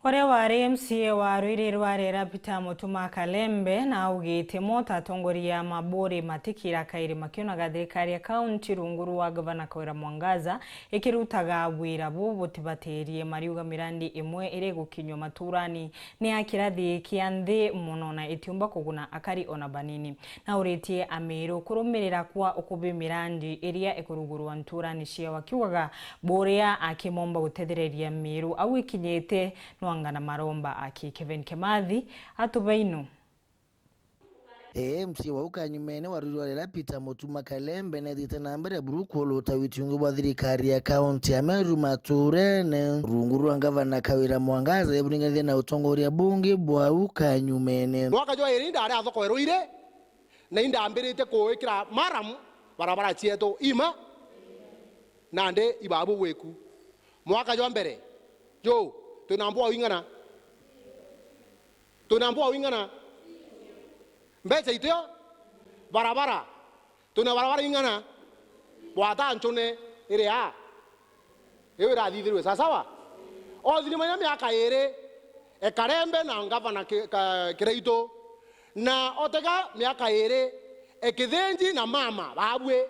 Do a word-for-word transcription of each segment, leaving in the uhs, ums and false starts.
Uria wari M C A wa rwiri rwa Rera, Peter Mutuma Kalembe, na augite mo ta atongoria a maburi matikira kairi makionaga thirikari ya kaunti rungu rwa Gavana Kawira Mwangaza ikirutaga wira bu butibatirie. Mariuga mirandi imwe iri gukinywa maturani ni ya kirathi kia nthi mono na itiumba kuguna akari ona banini. Na auritie Amiru kurumirira kwa ukubi mirandi iria ikurugurwa nturani ciao, akiugaga buria akimomba gutethereria Miru au ikinyite nwanga na maromba aki. Kevin Kemathi atubainu. Ee, M C A wa ukanyumene wa rwiri rwa Rera, Peter Mutuma Kalembe, neethite na mbere buru kuuluta witungi bwa thirikari ya kaunti ya Meru maturene rungu rwa Gavana Kawira Mwangaza, eburinganithia na utongoria bungi bwa ukanyumene. Mwaka jwa iri ndari athoko eruire, na indambirite kuikira maram barabara cietu ima, nandi ibabu gwiku. Mwaka jwa mbere, ju, twina mbua wing'ana? Twina mbua wing'ana? Mbeca itio? Barabara. Twina barabara ing'ana? Bwata ncune iri aa. Iu irathithirue sasawa. Othirima inya miaka iri, e Kalembe na ngavana ki-, ka-, Kiraitu, na otega miaka iri, e Kithinji na mama babui,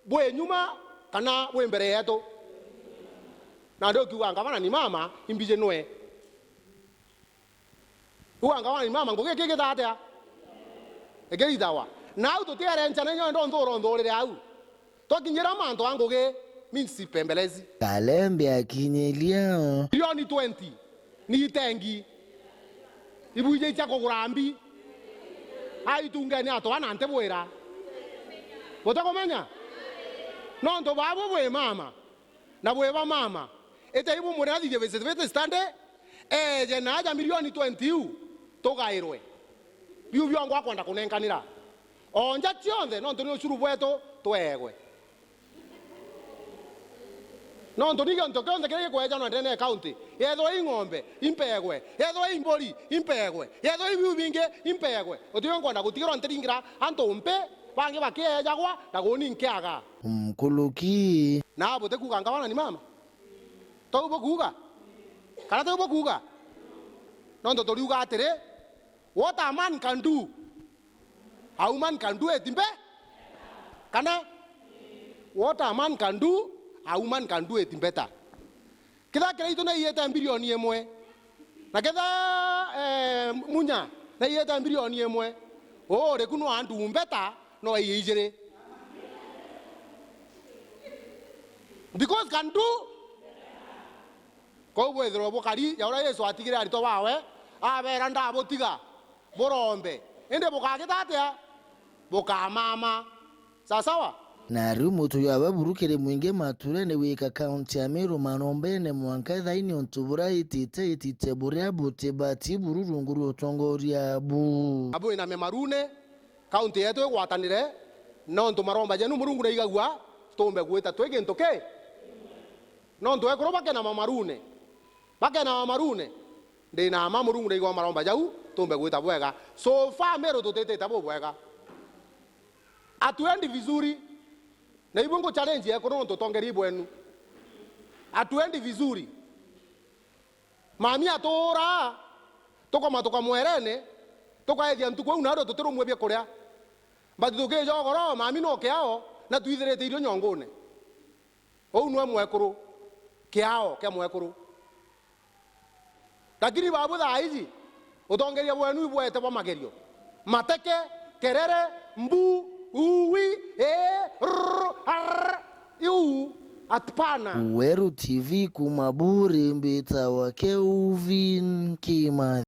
bwi nyuma kana bwi mbere yetu? Na ndi ukiuga ngavana ni mama, imbiji nwe. Uga ngavana ni mama, ngugi iki gita atia? Ikiritawa. Na au tutiere nchana inya wenda unthuura unthuurire au. Twakinyira mantu a ngugi, mi nsipembelezi. Kalembe akinyiria. Milioni twenty ni itengi. Ibuiji cia kugura mbi. Aitungeni atwa na nti bwira. Butakumenya? Nontu babu bwi mama, na bwi ba mama. Ite ibu mwira athithie feasibility study, eeje na aja milioni twenty iu, tugairwe. Biu biongwa akwenda kunenkanira. Onja cionthe, nontu ni ucuru bwetu, tweegwe. Nontu ni gintu kionthe kiria gikwejanwa ndene ya county, yethirwa i ng'ombe, impeegwe, yethirwa i mburi, impeegwe, yethirwa i biu bingi, impeegwe. Uti wi nkwenda gutigirwa ntiringira antu mpi, bangi bakiejagwa, na guni nkiaga. Nkuruki. Na butikuuga ngavana ni mama? Tou bukuuga? Kana tou bukuuga? Nontu turiuga atiri, what a man can do, a woman can do it mbe-, kana, what a man can do, a woman can do it better. Kethira Kiraitu naiyite mbirioni imwe, na kethira, eh, Munya naiyite mbirioni imwe, uu uriku no andu mbeta no aiye ijiri. Because can do. Kou bwithirwe bukari ja uria Yesu atigire aritwa bawe, abeera, "Ndabutiga, burombe." Indi bukagita atia? Bukamama. Sawa sawa? Na riu mutu jwa baburu kiri mwingi maturene gwika kaunti ya Meru marombene mwanka thaini untu buria itite itite buria butibati buru rungu rwa utongoria bu. Abu iname marune, kaunti yetu igwatanire, nontu maromba jenu Murungu naigagua, tumbe gwita twi gintu ki? Nontu ekuru bakenama marune, bakenama marune, ndi na mma Murungu naigua maromba jau, tumbe gwita bwega. So far Meru tutitite bubwega. Hatuendi vizuri. Na ibu ngu challenge ekuru nontu utongeria ibwenu. Hatuendi vizuri. Mami atuura, tukoma tukamwerene, tukaethia ntuku iu nario tutirumwe biakuria. But tukija ugoro, mami no kiao, na twithirite irio nyongune. Uu nwe mwekuru, kiao kia mwekuru. Lakini babu thaa iji, utongeria bwenu ibwete bwa magerio. Mateke, kerere, mbu, uwi, ee, rrr, arr, iu, atpana. Weru T V kuma Buri, mbitawa Kelvin Kimathi.